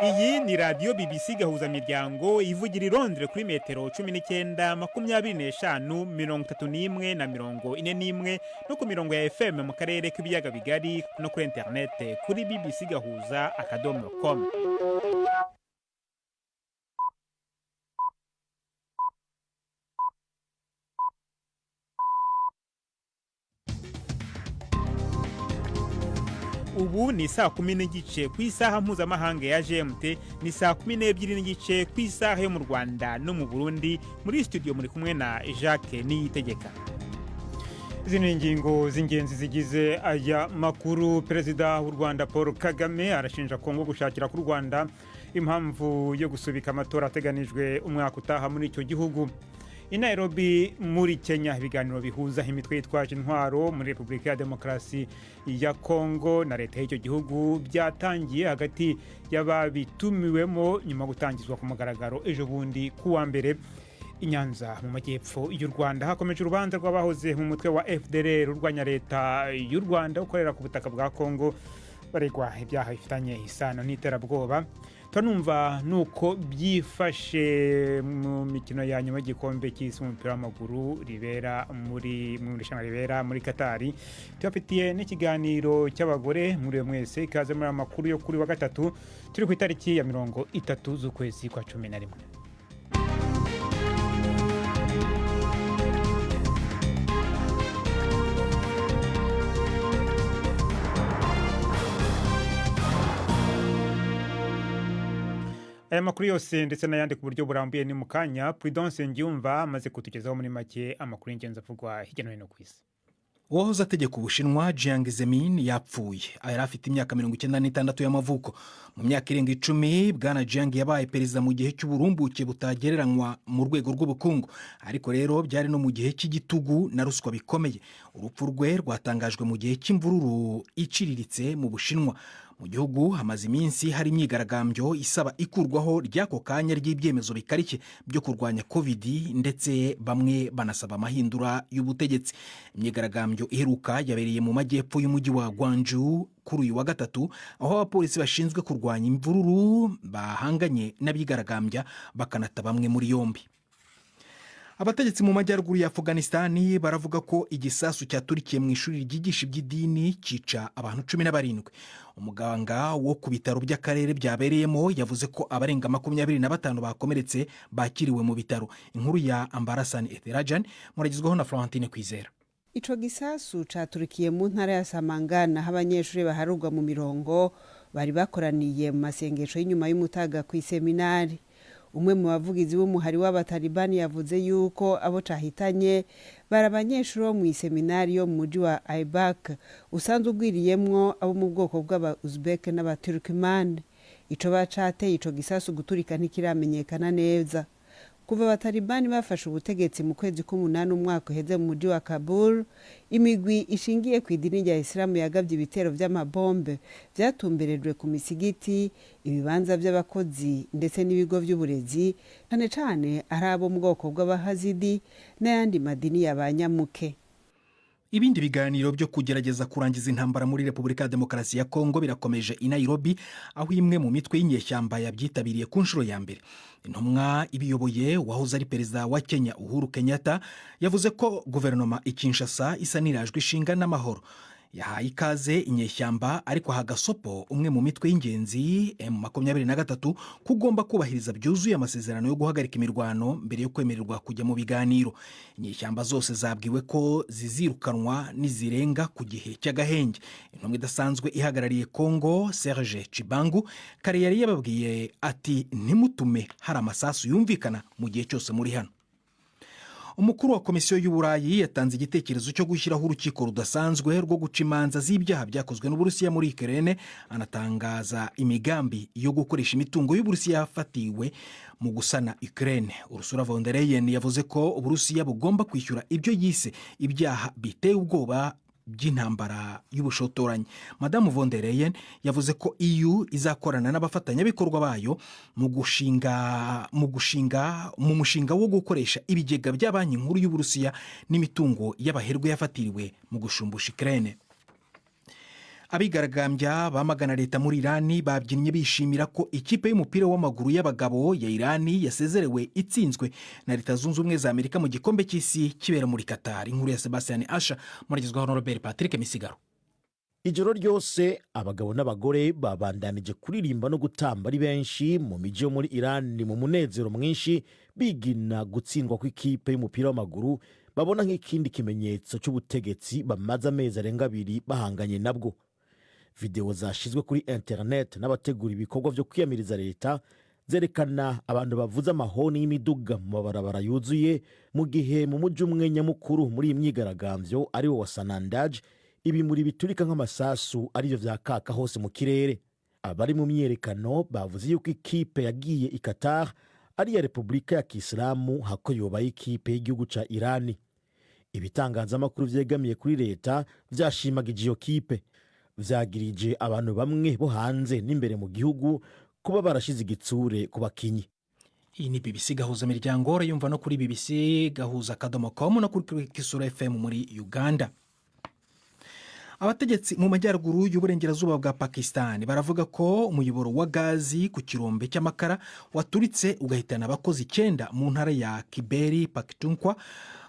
Iyi ni radiyo BBC Gahuzamiryango, ivugira i Londres kuri metero 19, 25, 31 na 41, no ku mirongo ya FM mu karere k'ibiyaga bigari, no kuri interinete kuri bbcgahuza.com. Ubu ni saa 10:30 ku isaha mpuzamahanga ya GMT, ni saa 12:30 ku isaha yo mu Rwanda no mu Burundi. Muri studio muri kumwe na Jacques Niyitegeka. Izi ni ingingo z'ingenzi zigize aya makuru. Perezida w'u Rwanda Paul Kagame arashinja Kongo gushakira ku Rwanda impamvu yo gusubika amatora ateganijwe umwaka utaha muri icyo gihugu. I Nairobi muri Kenya, ibiganiro bihuza imitwe yitwaje intwaro muri Repubulika ya Demokarasi ya Kongo na leta y'icyo gihugu byatangiye hagati y'ababitumiwemo, nyuma yo gutangizwa ku mugaragaro ejo bundi ku wa mbere. I Nyanza mu majyepfo y'u Rwanda hakomeje urubanza rw'abahoze mu mutwe wa FDLR urwanya leta y'u Rwanda ukorera ku butaka bwa Kongo, baregwa ibyaha bifitanye isano n'iterabwoba. Turanumva nuko byifashe mu mikino ya nyuma y'igikombe cy'isi umupira w'amaguru ribera muri mu irushanwa ribera muri Katari. Tubafitiye n'ikiganiro cy'abagore. Muri mwese ikaze muri aya makuru yo kuri wa gatatu, turi ku itariki ya 30 z'ukwezi kwa 11. Aya makuru yose ndetse n'ayandi ku buryo burambuye ni mu kanya. Prudence Ngiyumva amaze kutugezaho muri make amakuru y'ingenzi avugwa hirya no hino ku isi. Uwahoze ategeka Ubushinwa Jiang Zemin yapfuye. Yari afite imyaka 96 y'amavuko. Mu myaka irenga 10, bwana Jiang yabaye perezida mu gihe cy'uburumbuke butagereranywa mu rwego rw'ubukungu, ariko rero byari no mu gihe cy'igitugu na ruswa bikomeye. Urupfu rwe rwatangajwe mu gihe cy'imvururu iciriritse mu Bushinwa. Mu gihugu hamaze iminsi hari imyigaragambyo isaba ikurwaho ry'ako kanya ry'ibyemezo bikarishye byo kurwanya Covid, ndetse bamwe banasaba amahindura y'ubutegetsi. Imyigaragambyo iheruka yabereye mu majyepfo y'umujyi wa Guangzhou kuri uyu wa gatatu, aho abapolisi bashinzwe kurwanya imvururu bahanganye n'abigaragambya, bakanata bamwe muri yombi. Abategetsi mu majyaruguru ya Afuganisitani baravuga ko igisasu cyaturikiye mu ishuri ryigisha iby'idini cyica abantu 17. Umuganga wo ku bitaro by'akarere byabereyemo yavuze ko abarenga 25 bakomeretse bakiriwe mu bitaro. Inkuru ya Ambarasani Eterajani muragezwaho na Florentine Kwizera. Ico gisasu caturikiye mu ntara ya Samangana, aho abanyeshuri baharurwa mu mirongo bari bakoraniye mu masengesho y'inyuma y'umutaga ku iseminari. Umwe mu bavugizi b'umuhari w'Abatalibani yavuze yuko abo cahitanye bari abanyeshuri bo mu iseminari yo mu muji wa Aibak, usanzwe ugwiriyemwo abo mu bwoko bw'aba Uzbek n'Abaturkman. Ico bacateye ico gisasu guturika ntikiramenyekana neza. Kuva Abatalibani bafashe ubutegetsi mu kwezi k'umunani umwaka uheze mu muji wa Kabul, imigwi ishingiye ku idini rya Isilamu yagabye ibitero vy'amabombe vyatumberejwe ku misigiti, ibibanza vy'abakozi ndetse n'ibigo vy'uburezi, cane cane ari abo mu bwoko bw'Abahazidi n'ayandi madini ya ba nyamuke. Ibindi biganiro byo kugerageza kurangiza intambara muri Repubulika ya Demokarasi ya Kongo birakomeje i Nairobi, aho imwe mu mitwe y'inyeshyamba yabyitabiriye ku nshuro ya mbere. Intumwa ibiyoboye, wahoze ari perezida wa Kenya Uhuru Kenyatta, yavuze ko guverinoma i Kinshasa isa n'irajwe ishinga n'amahoro. Yahaye ikaze inyeshyamba, ariko aha gasopo umwe mu mitwe y'ingenzi M23 ko ugomba kubahiriza byuzuye amasezerano yo guhagarika imirwano mbere yo kwemererwa kujya mu biganiro. Inyeshyamba zose zabwiwe ko zizirukanwa nizirenga ku gihe cy'agahenge. Intumwa idasanzwe ihagarariye Congo, Serge Chibangu, kare yari yababwiye ati: "Ntimutume hari amasasu yumvikana mu gihe cyose muri hano." Umukuru wa Komisiyo y'Uburayi yatanze igitekerezo cyo gushyiraho urukiko rudasanzwe rwo guca imanza z'ibyaha byakozwe n'Uburusiya muri Ukraine, anatangaza imigambi yo gukoresha imitungo y'Uburusiya yafatiwe mu gusana Ukraine. Ursula von der Leyen yavuze ko Uburusiya bugomba kwishyura ibyo yise ibyaha biteye ubwoba by'intambara y'ubushotoranyi. Madamu von der Leyen yavuze ko EU izakorana n'abafatanyabikorwa bayo mu gushinga mu mushinga wo gukoresha ibigega bya Banki Nkuru y'Uburusiya n'imitungo y'abaherwe yafatiriwe mu gushumbusha Ukraine. Abigaragambya bamagana leta muri Irani babyinnye bishimira ko ikipe y'umupira w'amaguru y'abagabo ya Irani yasezerewe itsinzwe na Leta Zunze Ubumwe za Amerika mu gikombe cy'isi kibera muri Qatar. Inkuru ya Sebastian Asha muragezwaho na Robert Patrick Misigaro. Ijoro ryose abagabo n'abagore babandanije kuririmba no gutamba ari benshi mu miji yo muri Irani, mu munezero mwinshi, bigina gutsindwa kw'ikipe y'umupira w'amaguru babona nk'ikindi kimenyetso cy'ubutegetsi bamaze amezi arenga 2 bahanganye nabwo. Videwo zashyizwe kuri interineti n'abategura ibikorwa byo kwiyamiriza leta zerekana abantu bavuze amahoni y'imiduga mu mabarabara yuzuye, mu gihe mu mujyi umwe nyamukuru muri iyi myigaragambyo, ari wo wa Sanandaj, ibimuri biturika nk'amasasu aribyo vyakaka hose mu kirere. Abari mu myiyerekano bavuze yuko ikipe yagiye i Qatar ari iya Repubulika ya Kisilamu hako yobaye ikipe y'igihugu ca Irani. Ibitangazamakuru vyegamiye kuri leta vyashimagije iyo kipe, vyagirije abantu bamwe bo hanze n'imbere mu gihugu kuba barashize igitsure ku bakinyi. Iyi ni BBC Gahuza Miryango, urayumva no kuri bbcgahuza.com no kuri Kisoro FM muri Uganda. Abategetsi mu majyaruguru y'uburengerazuba bwa Pakistan baravuga ko umuyoboro wa gazi ku kirombe cy'amakara waturitse ugahitana abakozi 9 mu ntara ya Kiberi Pakhtunkhwa.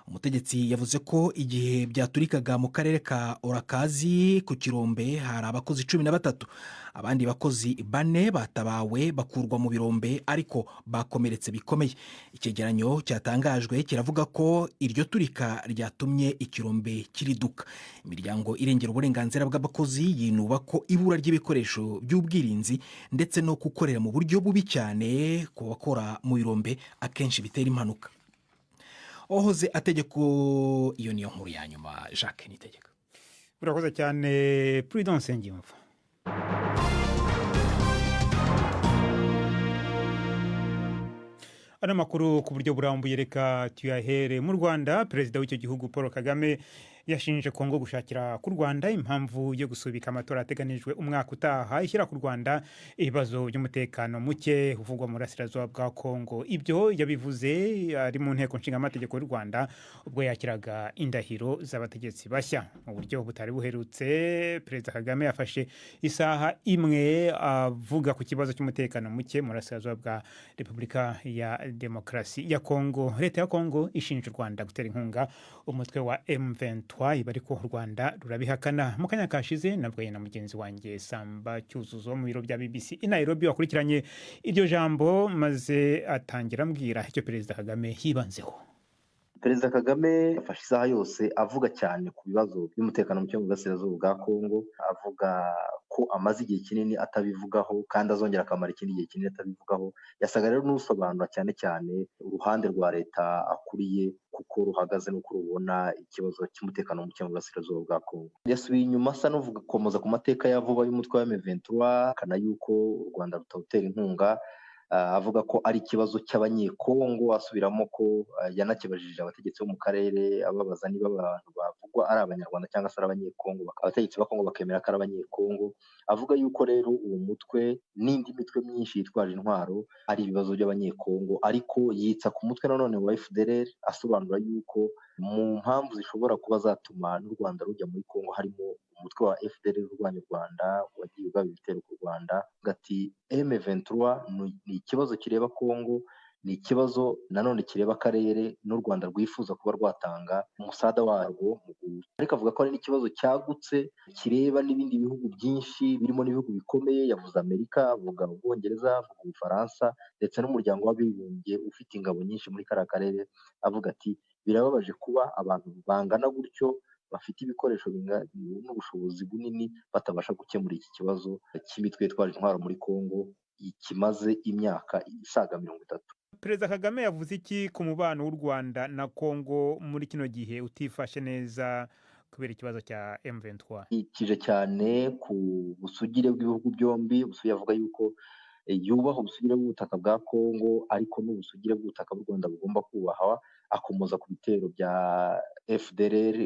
Umutegetsi yavuze ko igihe byaturikaga mu karere ka Orakazi ku kirombe hari abakozi 13. Abandi bakozi bane batabawe bakurwa mu birombe, ariko bakomeretse bikomeye. Icyegeranyo cyatangajwe kiravuga ko iryo turika ryatumye ikirombe kiriduka. Imiryango irengera uburenganzira bw'abakozi yinuba ko ibura ry'ibikoresho by'ubwirinzi ndetse no gukorera mu buryo bubi cyane ku bakora mu birombe akenshi bitera impanuka. Ohoze ategeko. Iyo niyo nkuru ya nyuma, Jacques Nitegeka. Urakoze cyane, Prudence Ngimva. Ano makuru ku buryo burambuye reka tuyahere mu Rwanda. Perezida w'icyo gihugu Paul Kagame yashinje Kongo gushakira ku Rwanda impamvu yo gusubika amatora ateganijwe umwaka utaha, ishyira ku Rwanda ibibazo by'umutekano muke uvugwa mu burasirazuba bwa Kongo. Ibyo yabivuze ari mu nteko nshingamategeko y'u Rwanda ubwo yakiraga indahiro z'abategetsi bashya mu buryo butari buherutse. Perezida Kagame yafashe isaha imwe avuga ku kibazo cy'umutekano muke mu burasirazuba bwa Repubulika ya Demokarasi ya Kongo. Leta ya Kongo ishinja u Rwanda gutera inkunga umutwe wa M23, ibi ariko u Rwanda rurabihakana. Mu kanya kashize nabwo na mugenzi wanjye Samba Cyuzuzo mu biro bya BBC i Nairobi wakurikiranye iryo jambo, maze atangira ambwira icyo Perezida Kagame yibanzeho. Perezida Kagame afashe isaha yose avuga cyane ku bibazo by'umutekano muke mu burasirazuba bwa Kongo, avuga ko amaze igihe kinini atabivugaho kandi azongera akamara ikindi gihe kinini atabivugaho. Yasaga rero n'usobanura cyane cyane uruhande rwa leta akuriye kuko ruhagaze n'uko rubona ikibazo cy'umutekano muke mu burasirazuba bwa Kongo. Yasubiye inyuma asa n'uvuga gukomeza ku mateka ya vuba y'umutwe wa M23, akana yuko u Rwanda rutawutera inkunga, avuga ko ari ikibazo cy'Abanyekongo, asubiramo ko yanakibajije abategetsi bo mu karere ababaza niba abantu bavugwa ari Abanyarwanda cyangwa se ari Abanyekongo, abategetsi ba Kongo bakemera ko ari Abanyekongo. Avuga yuko rero uwo mutwe n'indi mitwe myinshi yitwaje intwaro ari ibibazo by'Abanyekongo, ariko yitsa ku mutwe nanone wa FDLR, asobanura yuko mu mpamvu zishobora kuba zatuma n'u Rwanda rujya muri Kongo harimo umutwe wa FDLR urwanya u Rwanda wagiye ugaba ibitero ku Rwanda. Ati M23 ni ikibazo kireba Kongo, ni ikibazo nanone kireba akarere n'u Rwanda rwifuza kuba rwatanga umusada warwo, ariko avuga ko ari n'ikibazo cyagutse kireba n'ibindi bihugu byinshi birimo n'ibihugu bikomeye. Yavuze Amerika, avuga Ubwongereza, avuga Ubufaransa ndetse n'umuryango w'abibumbye ufite ingabo nyinshi muri kariya karere. Avuga ati birababaje kuba abantu bangana gutyo bafite ibikoresho n'ubushobozi bunini batabasha gukemura iki kibazo cy'imitwe yitwaje intwaro muri Kongo kimaze imyaka isaga 30. Perezida Kagame yavuze iki ku mubano w'u Rwanda na Kongo muri kino gihe utifashe neza kubera ikibazo cya M23? Yikije cyane ku busugire bw'ibihugu byombi. Busuye avuga yuko Yubaha ubusugire bw'ubutaka bwa Kongo, ariko n'ubusugire bw'ubutaka bw'u Rwanda bugomba kubahwa. Akomoza ku bitero bya FDLR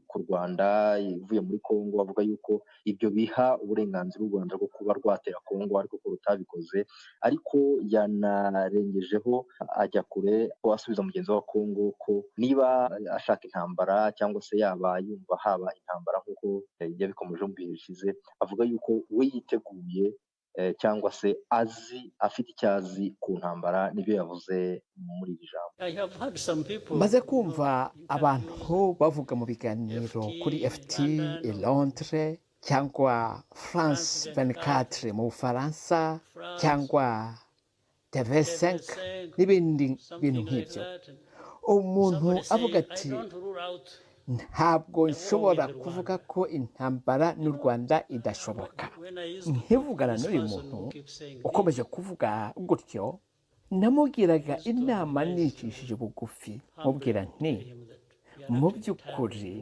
ku Rwanda ivuye muri Kongo, avuga yuko ibyo biha uburenganzira u Rwanda bwo kuba rwatera Kongo, ariko ko rutabikoze. Ariko yanarengejeho ajya kure ko asubiza mugenzi wa Kongo ko niba ashaka intambara cyangwa se yaba yumva haba intambara nk'uko yabikomeje mu bihe bishize, avuga yuko we yiteguye cyangwa se azi, afite icyo azi ku ntambara. Nibyo yavuze muri iri jambo. Maze kumva abantu bavuga mu biganiro kuri FT i Londres cyangwa France 24 mu Bufaransa cyangwa TV5 n'ibindi bintu nk'ibyo, umuntu avuga ati: "Ntabwo nshobora kuvuga ko intambara n'u Rwanda idashoboka." Nkivugana n'uyu muntu ukomeje kuvuga gutyo, namugiraga inama nicishije bugufi, mubwira nti: "Mu by'ukuri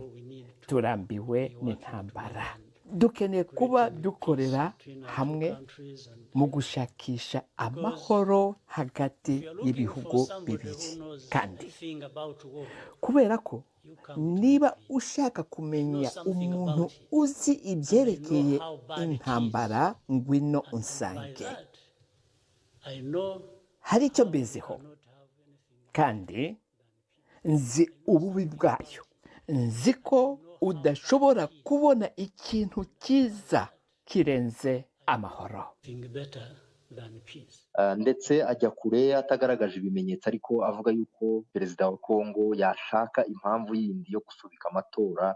turambiwe n'intambara, dukeneye kuba dukorera hamwe mu gushakisha amahoro hagati y'ibihugu bibiri, kandi kubera ko niba ushaka kumenya umuntu uzi ibyerekeye intambara, ngwino unsange. Hari icyo mbiziho kandi nzi ububi bwayo. Nzi ko udashobora kubona ikintu cyiza kirenze amahoro." Ndetse ajya kure atagaragaje ibimenyetso, ariko avuga yuko perezida wa Kongo yashaka impamvu yindi yo gusubika amatora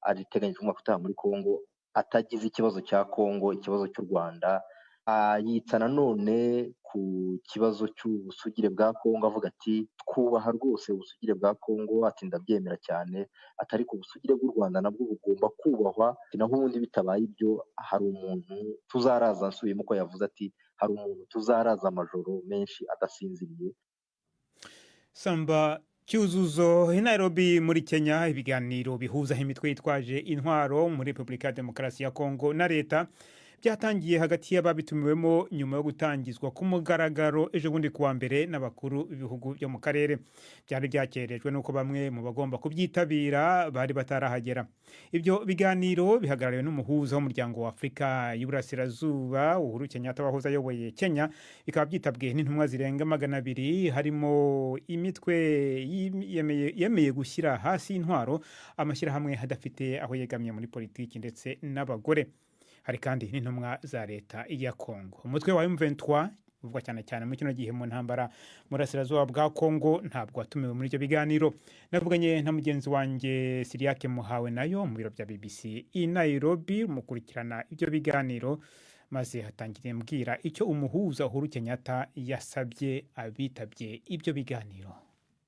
ateganyijwe umwaka utaha muri Kongo atagize ikibazo cya Kongo, ikibazo cy'u Rwanda. Yitsa nanone ku kibazo cy'ubusugire bwa Kongo, avuga ati: "Twubaha rwose ubusugire bwa Kongo," ati: "Ndabyemera cyane," ati: "Ariko ubusugire bw'u Rwanda nabwo bugomba kubahwa, naho ubundi bitabaye ibyo hari umuntu tuzaraza." Nsubiyemo uko yavuze, ati: "Hari umuntu tuzaraza amajoro menshi adasinziriye." Samba Cyuzuzo i Nairobi muri Kenya. Ibiganiro bihuza imitwe yitwaje intwaro muri Repubulika ya Demokarasi ya Kongo na leta byatangiye hagati y'ababitumiwemo, nyuma yo gutangizwa ku mugaragaro ejo bundi kuwa mbere n'abakuru b'ibihugu byo mu karere. Byari byakerejwe n'uko bamwe mu bagomba kubyitabira bari batarahagera. Ibyo biganiro bihagarariwe n'umuhuza w'Umuryango wa Afurika y'Uburasirazuba, Uhuru Kenyatta wahoze ayoboye Kenya, bikaba byitabwe n'intumwa zirenga 200, harimo imitwe yemeye gushyira hasi intwaro, amashyirahamwe adafite aho yegamye muri politiki ndetse n'abagore. Hari kandi n'intumwa za leta ya Kongo. Umutwe wa M23 uvugwa cyane cyane muri kino gihe mu ntambara mu burasirazuba bwa Kongo ntabwo watumiwe muri ibyo biganiro. Navuganye na mugenzi wanjye Siriyake Muhawe nayo mu biro bya BBC i Nairobi, mukurikirana ibyo biganiro, maze hatangiriye mbwira icyo umuhuza Uhuru Kenyatta yasabye abitabye ibyo biganiro.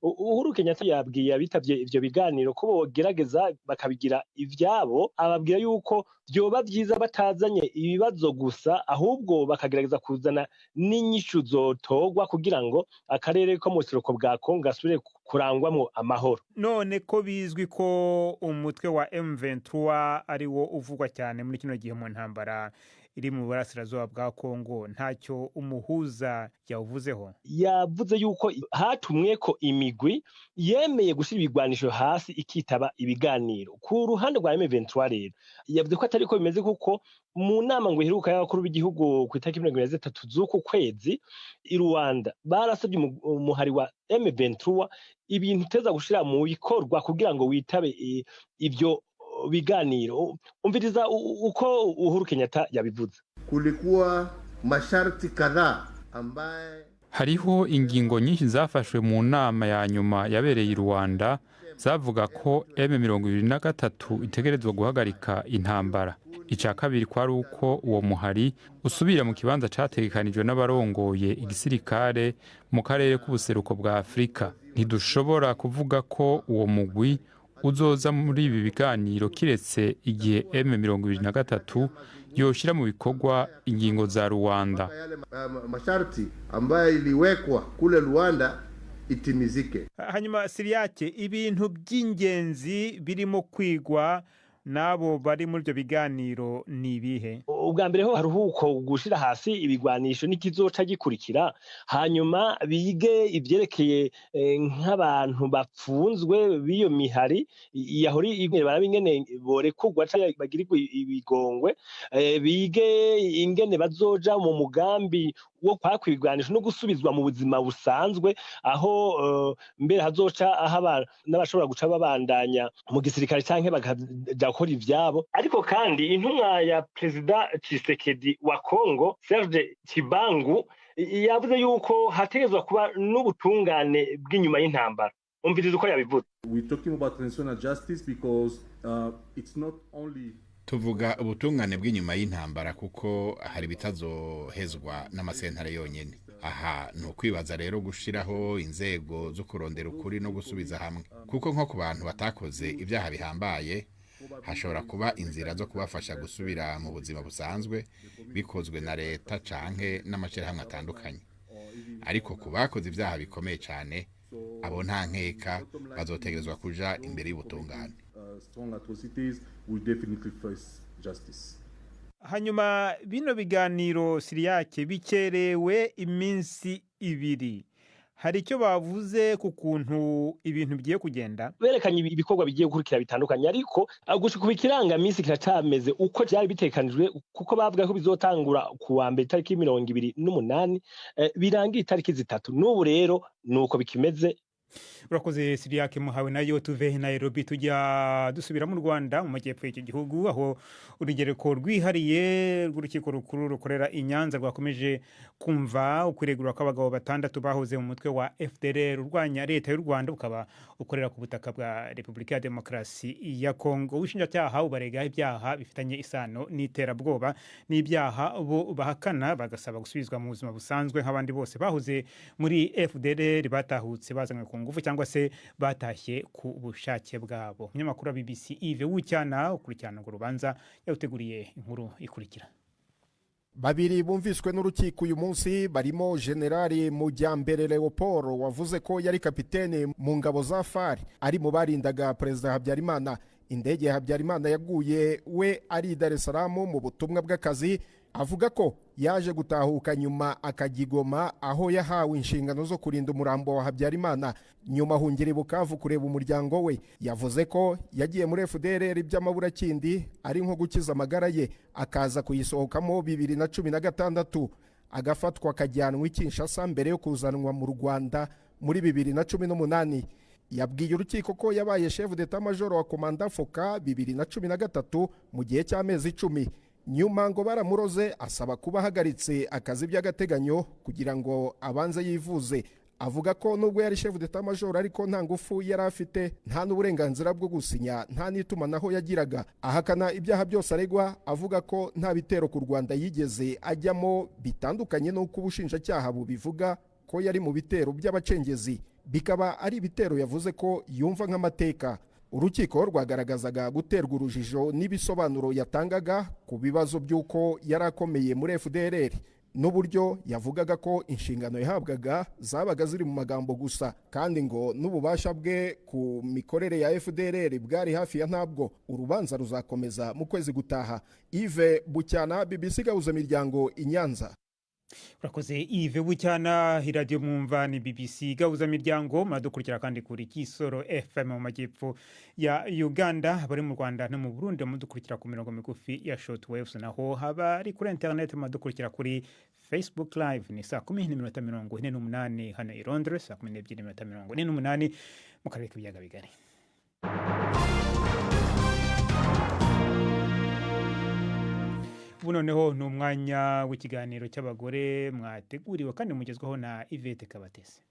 Uhuru Kenyatta yabwiye abitabye ivyo biganiro ko bogerageza bakabigira ivyabo. Ababwira yuko vyoba vyiza batazanye ibibazo gusa, ahubwo bakagerageza kuzana n'inyishu zotorwa kugira ngo akarere ko mu buseruko bwa Kongo gasubire kurangwamwo amahoro. None ko bizwi ko umutwe wa M23 ari wo uvugwa cyane muri kino gihe mu ntambara iri mu burasirazuba bwa Kongo, ntacyo umuhuza yawuvuzeho? Yavuze yuko hatumwe ko imigwi yemeye gushyira ibigwanisho hasi ikitaba ibiganiro. Ku ruhande rwa M23 rero, yavuze ko atari ko bimeze, kuko mu nama ngo iheruka y'abakuru b'igihugu ku itariki 23 z'uku kwezi i Rwanda, barasabye umuhari wa M23 ibintu uteza gushira mu bikorwa kugira ngo witabe ivyo biganiro. Umviriza uko Uhuru Kenyatta yabivuze. Kulikuwa masharti kadhaa ambaye Hariho ingingo nyinshi zafashwe mu nama ya nyuma yabereye i Rwanda, zavuga ko M23 itegerezwa guhagarika intambara. Icya kabiri kwari uko uwo muhari usubira mu kibanza categekanijwe n'abarongoye igisirikare mu karere k'ubuseruko bwa Afurika. Ntidushobora kuvuga ko uwo mugwi uzoza muri ibi biganiro kiretse igihe M23 yoshira mu bikorwa ingingo za Rwanda. Yale masharti ambayo iliwekwa kule Luanda itimizike. Hanyuma Siriyake, ibintu by'ingenzi birimo kwigwa n'abo bari muri ibyo biganiro ni ibihe? Ubwa mbere ho haruhuko gushira hasi ibigwanisho n'ikizoca gikurikira, hanyuma bige ivyerekeye nk'abantu bapfunzwe b'iyo mihari yahori barabe ingene borekurwa canke bagirirwe ibigongwe, bige ingene bazoja mu mugambi wo kwakwa ibigwanisho no gusubizwa mu buzima busanzwe, aho mbere hazoca haba n'abashobora guca babandanya mu gisirikare canke bakaja gukora ivyabo. Ariko kandi intumwa ya Perezida Tshisekedi wa Congo, Serge Tshibangu, yavuze yuko hategerezwa kuba n'ubutungane bw'inyuma y'intambara. Umviriza uko yabivuze. We're talking about transitional justice because it's not only Tuvuga ubutungane bw'inyuma y'intambara kuko hari ibitazohezwa n'amasentare yonyine. Aha ni ukwibaza rero gushiraho inzego zo kurondera ukuri no gusubiza hamwe, kuko nko ku bantu batakoze ibyaha bihambaye hashobora kuba inzira zo kubafasha gusubira mu buzima busanzwe bikozwe na leta canke n'amashyirahamwe atandukanye. Ariko ku bakoze ibyaha bikomeye cyane, abo nta nkeka bazotegerezwa kuja imbere y'ubutungane. Strong atrocities will definitely face justice. Hanyuma bino biganiro, Siriyake, bikerewe iminsi 2. Hari icyo bavuze ku kuntu ibintu bigiye kugenda? Berekanye ibikorwa bigiye gukurikira bitandukanye, ariko gushika ubu ikirangamisi kiracameze uko vyari bitekanijwe, kuko bavuga ko bizotangura ku wa mbere itariki 28, birangira itariki 3. N'ubu rero nuko bikimeze. Urakoze, Siriyake Muhawe nayo. Tuve Nairobi tujya dusubira mu Rwanda, mu majyepfo y'iki gihugu, aho urugereko rwihariye rw'urukiko rukuru rukorera i Nyanza rwakomeje kumva ukwiregura kw'abagabo batandatu bahoze mu mutwe wa FDLR urwanya leta y'u Rwanda, ukaba ukorera ku butaka bwa Repubulika ya Demokarasi ya Kongo. Ubushinjacyaha bubarega ibyaha bifitanye isano n'iterabwoba n'ibyaha bo bahakana, bagasaba gusubizwa mu buzima busanzwe nk'abandi bose bahoze muri FDLR batahutse bazanywe ku ngufu cyangwa se batashye ku bushake bwabo. Umunyamakuru wa BBC Yves Bucyana ukurikirana urwo rubanza yawuteguriye inkuru ikurikira. Babiri bumviswe n'urukiko uyu munsi barimo Generali Mujyambere Leopold, wavuze ko yari kapitene mu ngabo za FAR, ari mu barindaga Perezida Habyarimana. Indege ya Habyarimana yaguye we ari i Dar es Salaam mu butumwa bw'akazi. Avuga ko yaje gutahuka nyuma akajya i Goma, aho yahawe inshingano zo kurinda umurambo wa Habyarimana, nyuma ahungira i Bukavu kureba umuryango we. Yavuze ko yagiye muri FDLR by'amaburakindi, ari nko gukiza amagara ye, akaza kuyisohokamo 2016, agafatwa akajyanwa i Kinshasa mbere yo kuzanwa mu Rwanda muri 2018. Yabwiye urukiko ko yabaye chef d'état major wa komanda Foka 2013 mu gihe cy'amezi 10. Nyuma ngo baramuroze, asaba kuba ahagaritse akazi by'agateganyo kugira ngo abanze yivuze. Avuga ko nubwo yari chef d'état major, ariko nta ngufu yari afite, nta n'uburenganzira bwo gusinya, nta n'itumanaho yagiraga. Ahakana ibyaha byose aregwa, avuga ko nta bitero ku Rwanda yigeze ajyamo, bitandukanye n'uko ubushinjacyaha bubivuga ko yari mu bitero by'abacengezi, bikaba ari ibitero yavuze ko yumva nk'amateka. Urukiko rwagaragazaga guterwa urujijo n'ibisobanuro yatangaga ku bibazo by'uko yari akomeye muri FDLR n'uburyo yavugaga ko inshingano yahabwaga zabaga ziri mu magambo gusa, kandi ngo n'ububasha bwe ku mikorere ya FDLR bwari hafi ya ntabwo. Urubanza ruzakomeza mu kwezi gutaha. Yves Bucyana, BBC Gahuza Miryango, i Nyanza. Urakoze, Yves Bucyana. Iradiyo mwumva ni BBC Gahuza Miryango. Muradukurikira kandi kuri Kisoro FM mu majyepfo ya Uganda. Abari mu Rwanda no mu Burundi mudukurikira ku mirongo migufi ya short waves, naho haba ari kuri internet mudukurikira kuri Facebook Live. Ni 10:48 hano i Londres, 12:48 mu karere k'ibiyaga bigari. Ubu noneho ni umwanya w'ikiganiro cy'abagore mwateguriwe kandi mugezwaho na Yvette Kabatesi.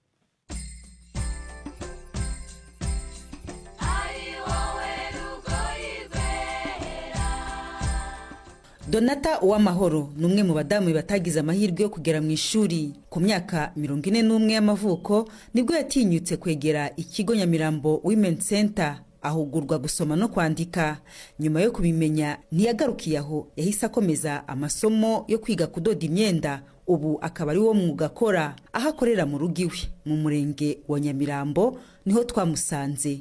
Donata Uwamahoro ni umwe mu badamu batagize amahirwe yo kugera mu ishuri. Ku myaka 41 y'amavuko nibwo yatinyutse kwegera ikigo Nyamirambo Women Center, ahugurwa gusoma no kwandika. Nyuma yo kubimenya ntiyagarukiye aho, yahise akomeza amasomo yo kwiga kudoda imyenda, ubu akaba ari wo mwuga akora aho akorera mu rugo iwe mu murenge wa Nyamirambo. Niho twamusanze.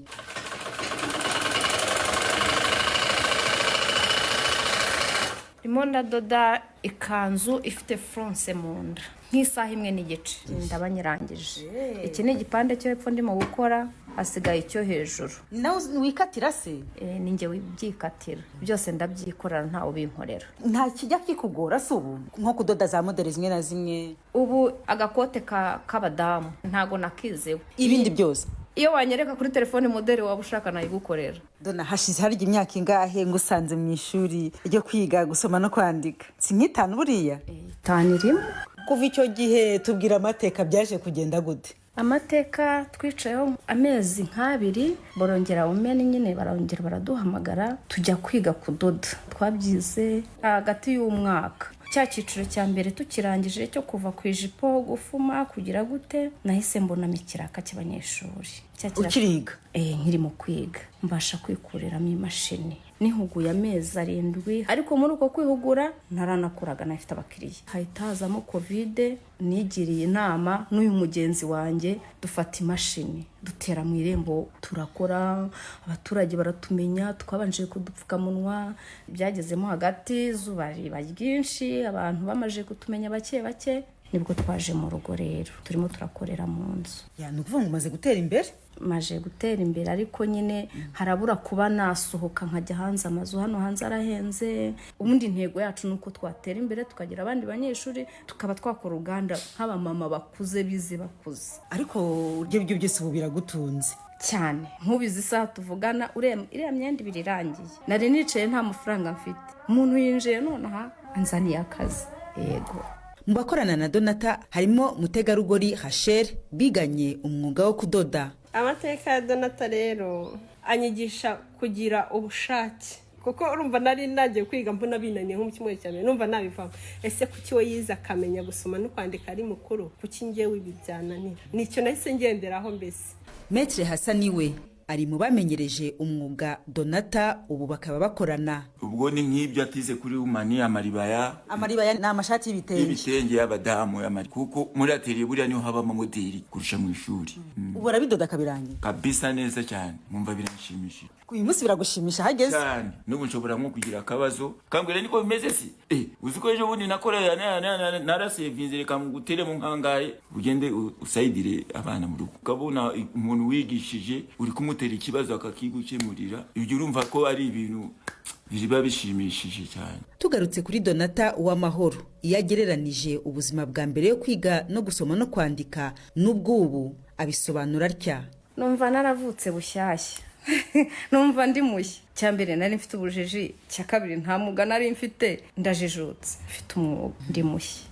Ndimo ndadoda ikanzu ifite furonse mu nda nk'isaha 1.5 ndaba nyirangije. Iki ni igipande cyo hepfo ndimo gukora, hasigaye icyo hejuru. Nawe wikatira se? Ni njye wibyikatira byose, ndabyikorera, ntawe ubinkorera. Nta kijya kikugora se ubu nko kudoda za modeli zimwe na zimwe? Ubu agakote k'abadamu ntago nakizewe. Ibindi byose? Iyo wanyereka kuri telefone modeli waba ushaka nayigukorera. Dona, hashize harya imyaka ingahe ngusanze mu ishuri ryo kwiga gusoma no kwandika? Si nk'itanu buriya? 5 irimo. Kuva icyo gihe tubwira amateka, byaje kugenda gute? Amateka, twicayeho amezi nk'abiri, barongera umene nyine, barongera baraduhamagara tujya kwiga kudoda. Twabyize hagati y'umwaka. Cya cyiciro cya mbere tukirangije cyo kuva ku ijipo, gufuma, kugira gute, nahise mbonamo ikiraka cy'abanyeshuri. Ukiriga? Nkiri mu kwiga mbasha kwikuriramo imashini, nihuguye amezi 7. Ariko muri uko kwihugura ntaranakuraga, nafite abakiriya. Hahita hazamo Covid. Nigiriye inama n'uyu mugenzi wanjye, dufata imashini dutera mu irembo, turakora, abaturage baratumenya. Twabanje kudupfukamunwa, byagezemo hagati izuba riba ryinshi, abantu bamaze kutumenya bake bake, nibwo twaje mu rugo. Rero turimo turakorera mu nzu. Ni ukuvuga ngo umaze gutera imbere? Maje gutera imbere, ariko nyine harabura kuba nasohoka nkajya hanze. Amazu hano hanze arahenze. Ubundi intego yacu ni uko twatera imbere, tukagira abandi banyeshuri, tukaba twakora uruganda nk'abamama bakuze bize bakuze. Ariko ibyo byose ubu biragutunze? Cyane. Nkubizi, isaha tuvugana iriya myenda 2 irangiye, nari nicaye nta mafaranga mfite, umuntu yinjiye nonaha anzaniye akazi. Yego. Mu bakorana na Donata harimo mutegarugori Rachel biganye umwuga wo kudoda. Amateka ya Donata rero anyigisha kugira ubushake, kuko urumva nari nagiye kwiga mbona binaniye nko mu cyumweru cya mbere, numva nabivamo. Ese kuki we yize akamenya gusoma no kwandika ari mukuru, kuki njyewe ibi byananira? Nicyo nahise ngenderaho mbese. Maître Hassan we ari mu bamenyereje umwuga Donata, ubu bakaba bakorana. Ubwo ni nk'ibyo atize kuri umani amaribaya. Amaribaya ni amashati y'ibitenge. Y'ibitenge y'abadamu, kuko muri atelier buriya niho habamo modeli kurusha mu ishuri. Ubu arabidoda akabirangira? Kabisa, neza cyane, mwumva biranshimishije. Uyu munsi biragushimisha hageze? Cyane. N'ubu nshobora nko kugira akabazo kambwira niko bimeze. Si uzi ko ejo bundi nakorera narasevinze, reka nguteremo nkangahe ugende usayidire abana mu rugo. Ukabona umuntu wigishije uri kumutera ikibazo akakigukemurira, ibyo urumva ko ari ibintu biba bishimishije cyane. Tugarutse kuri Donata Uwamahoro, iyo agereranije ubuzima bwa mbere yo kwiga no gusoma no kwandika n'ubw'ubu, abisobanura atya. Numva naravutse bushyashya, numva ndi mushya. Icya mbere nari mfite ubujiji, icya kabiri nta mwuga nari mfite. Ndajijutse, mfite umwuga, ndi mushya.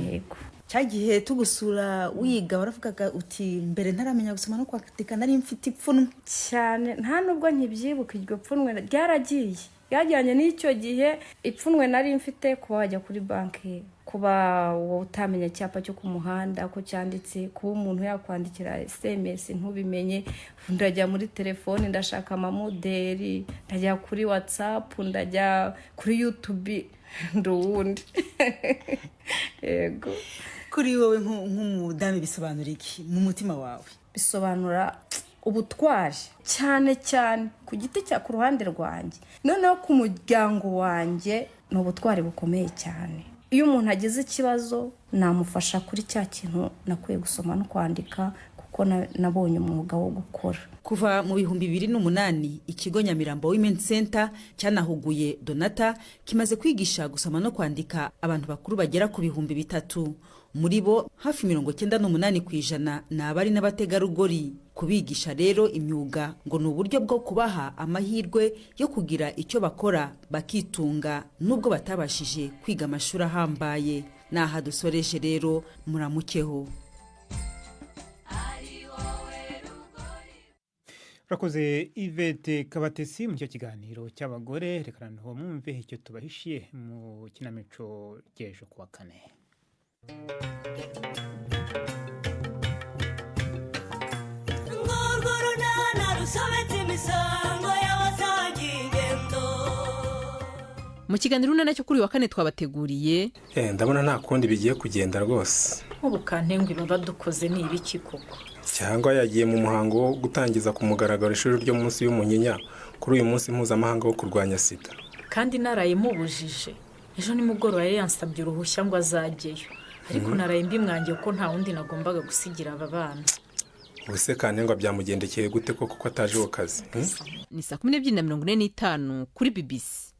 Yego. Cya gihe tugusura wiga waravugaga uti mbere ntaramenya gusoma no kwandika nari mfite ipfunwe. Cyane, nta nubwo nkibyibuka. Iryo pfunwe ryaragiye, ryajyanye n'icyo gihe. Ipfunwe nari mfite kuba wajya kuri banki, kuba wowe utamenya icyapa cyo ku muhanda ko cyanditse, kuba umuntu yakwandikira SMS ntubimenye. Ndajya muri telefoni ndashaka amamoderi, ndajya kuri WhatsApp, ndajya kuri YouTube, ndi uwundi. Yego. Kuri wowe nk'umudamu bisobanura iki mu mutima wawe? Bisobanura ubutwari, cyane cyane ku giti cya ku ruhande rwanjye, noneho ku muryango wanjye ni ubutwari bukomeye cyane. Iyo umuntu agize ikibazo namufasha kuri cya kintu nakwiye gusoma no kwandika, kuko nabonye umwuga wo gukora. Kuva mu 2008 ikigo Nyamirambo Women Center cyanahuguye Donata kimaze kwigisha gusoma no kwandika abantu bakuru bagera ku 3000. Muri bo hafi 98% ni abari n'abategarugori. Kubigisha rero imyuga ngo ni uburyo bwo kubaha amahirwe yo kugira icyo bakora bakitunga, nubwo batabashije kwiga amashuri ahambaye. Ni aha dusoreje rero, muramukeho. Urakoze Yvette Kabatesi mu cyo kiganiro cy'abagore. Reka noneho mwumve icyo tubahishiye mu kinamico ry'ejo kuwa kane. Mu kiganiro urunana cyo kuri uyu wa kane twabateguriye. Ndabona nta kundi bigiye kugenda rwose. Nk'ubu kantengwa baba dukoze ni ibiki koko? Cyangwa yagiye mu muhango wo gutangiza ku mugaragaro ishuri ryo munsi y'umunyinya kuri uyu munsi mpuzamahanga wo kurwanya sida. Kandi naraye mubujije. Ejo nimugoroba yari yansabye uruhushya ngo azajyeyo, ariko naraye mbimwangiye ko nta wundi nagombaga gusigira aba bana. Ubuse Kantengwa byamugendekeye gute koko ko ataje ku kazi? Ni saa 12:45 kuri BBC.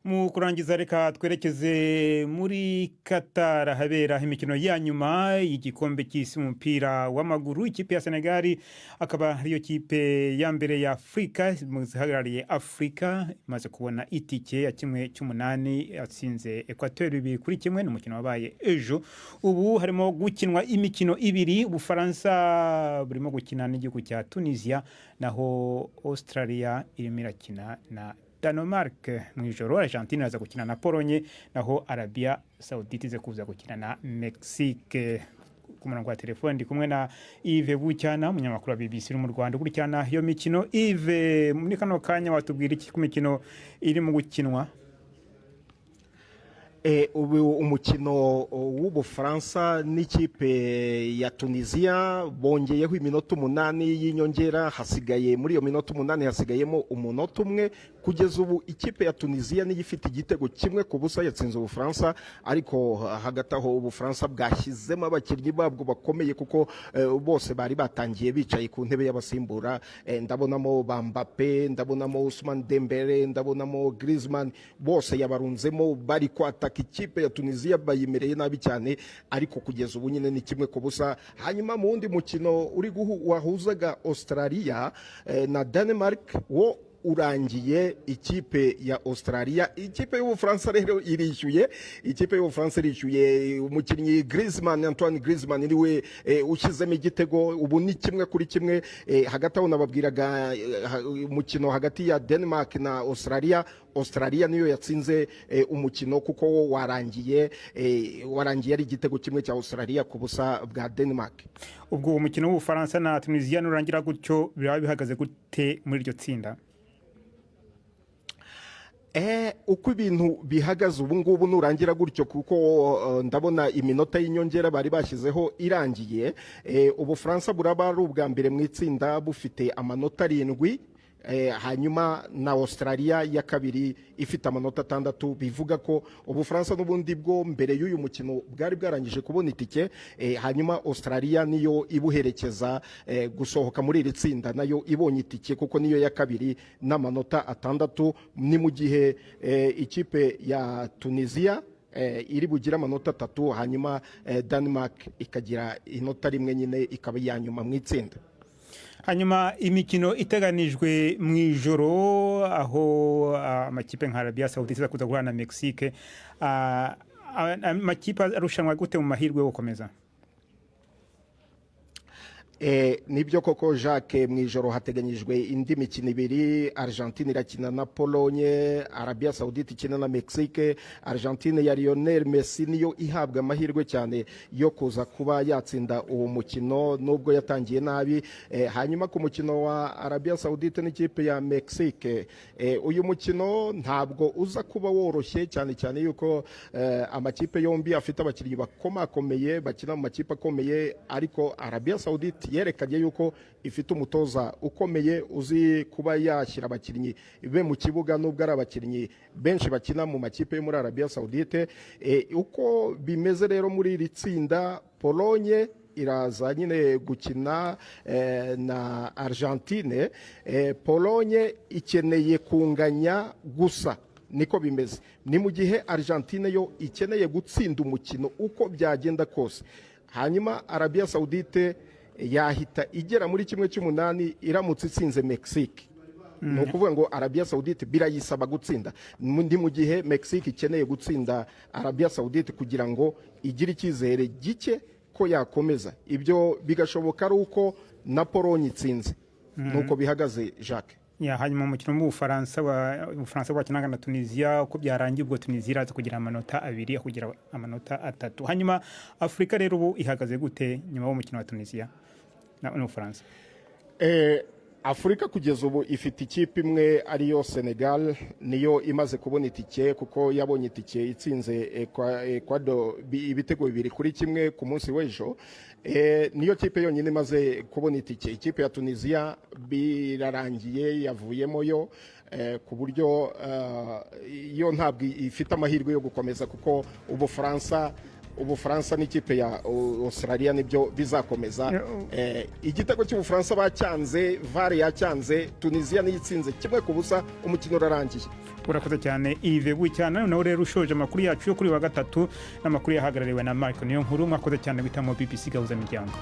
Mu kurangiza, reka twerekeze muri Qatar ahabera imikino ya nyuma y'igikombe cy'isi umupira w'amaguru. Ikipe ya Senegal akaba ariyo kipe ya mbere ya Afurika mu zihagarariye Afurika imaze kubona itike ya 1/8, yatsinze Equateur 2-1. Ni umukino wabaye ejo. Ubu harimo gukinwa imikino ibiri: Ubufaransa burimo gukina n'igihugu cya Tunisia, naho Australia irimo irakina na Danemark. Mu ijoro Argentine iraza gukina na Polonye, naho Arabia Saudite ize kuza gukina na Mexique. Ku murongo wa telefone ndi kumwe na Yves Bucyana, umunyamakuru wa BBC uri mu Rwanda ukurikirana iyo mikino. Yves, muri kano kanya watubwira iki ku mikino irimo gukinwa? Ubu umukino w'Ubufaransa n'ikipe ya Tunisia bongeyeho iminota 8 y'inyongera. Hasigaye muri iyo minota 8 hasigayemo umunota umwe. Kugeza ubu ikipe ya Tunisia niyo ifite igitego 1-0, yatsinze Ubufaransa. Ariko hagati aho Ubufaransa bwashyizemo abakinnyi babwo bakomeye, kuko bose bari batangiye bicaye ku ntebe y'abasimbura. Ndabonamo ba Mbappe, ndabonamo Ousmane Dembele, ndabonamo Griezmann, bose yabarunzemo, bari kwataka ikipe ya Tunisia, bayimereye nabi cyane. Ariko kugeza ubu nyine ni 1-0. Hanyuma mu wundi mukino uri wahuzaga Australia na Denmark, wo urangiye ikipe ya Australia, ikipe y'Ubufaransa rero irishyuye. Ikipe y'Ubufaransa irishyuye. Umukinnyi Griezmann, Antoine Griezmann, niwe ushyizemo igitego. Ubu ni 1-1. Hagati aho nababwiraga umukino hagati ya Denmark na Australia, Australia niyo yatsinze umukino, kuko wo warangiye ari igitego 1 cya Australia ku busa bwa Denmark. Ubwo uwo mukino w'Ubufaransa na Tunisia nurangira gutyo, biraba bihagaze gute muri iryo tsinda? Uko ibintu bihagaze ubu ngubu, nurangira gutyo, kuko ndabona iminota y'inyongera bari bashyizeho irangiye, Ubufaransa buraba ari ubwa mbere mu itsinda bufite amanota 7, hanyuma na Australia ya kabiri ifite amanota 6. Bivuga ko Ubufaransa n'ubundi bwo mbere y'uyu mukino bwari bwarangije kubona itike, hanyuma Australia niyo ibuherekeza gusohoka muri iri tsinda, nayo ibonye itike kuko niyo ya kabiri n'amanota 6. Ni mu gihe ikipe ya Tunisia iri bugire amanota 3, hanyuma Denmark ikagira inota 1, nyine ikaba iya nyuma mu itsinda. Hanyuma imikino iteganijwe mu ijoro, aho amakipe nka Arabia Saudite iza kuza guhura na Mexique, amakipe arushanwa gute mu mahirwe yo gukomeza? Nibyo koko Jacques, mu ijoro hateganyijwe indi mikino ibiri. Argentine irakina na Polonye, Arabia Saudite ikina na Mexique. Argentine ya Lionel Messi niyo ihabwa amahirwe cyane yo kuza kuba yatsinda uwo mukino nubwo yatangiye nabi. Hanyuma ku mukino wa Arabia Saudite n'ikipe ya Mexique, uyu mukino ntabwo uza kuba woroshye, cyane cyane yuko amakipe yombi afite abakinnyi bakomakomeye bakina mu makipe akomeye. Ariko Arabia Saudite yerekanye yuko ifite umutoza ukomeye uzi kuba yashyira abakinnyi be mu kibuga, nubwo ari abakinnyi benshi bakina mu makipe yo muri Arabia Saudite. Uko bimeze rero muri iri tsinda, Polonye iraza nyine gukina na Argentine. Polonye ikeneye kunganya gusa, niko bimeze. Ni mu gihe Argentine yo ikeneye gutsinda umukino uko byagenda kose. Hanyuma Arabia Saudite yahita igera muri 1/8 iramutse itsinze Mexique. Ni ukuvuga ngo Arabia Saudite birayisaba gutsinda, ni mu gihe Mexique ikeneye gutsinda Arabia Saudite kugira ngo igire icyizere gike ko yakomeza. Ibyo bigashoboka ari uko na Polonye itsinze. Nuko bihagaze, Jacques. Ya, hanyuma umukino w'Ubufaransa Ubufaransa bwakinaga na Tunisia, uko byarangiye ubwo Tunisia iraza kugira amanota 2 kugira amanota 3. Hanyuma Afurika rero ubu ihagaze gute nyuma y'umukino wa Tunisia n'Ubufaransa? Afurika kugeza ubu ifite ikipe imwe, ariyo Senegal, niyo imaze kubona itike, kuko yabonye itike itsinze Ecuador ibitego 2-1 ku munsi w'ejo. Niyo kipe yonyine imaze kubona itike. Ikipe ya Tunisia birarangiye, yavuyemo yo, ku buryo yo ntabwo ifite amahirwe yo gukomeza, kuko Ubufaransa n'ikipe ya Australia nibyo bizakomeza. Igitego cy'Ubufaransa bacyanze, VAR yacyanze. Tunisia niyo itsinze 1-0, umukino urarangiye. Urakoze cyane, Yves Bucyana. Noneho rero ushoje amakuru yacu yo kuri wa gatatu n'amakuru yahagarariwe na Marco Niyo Nkuru. Mwakoze cyane guhitamo BBC Gahuza Miryango.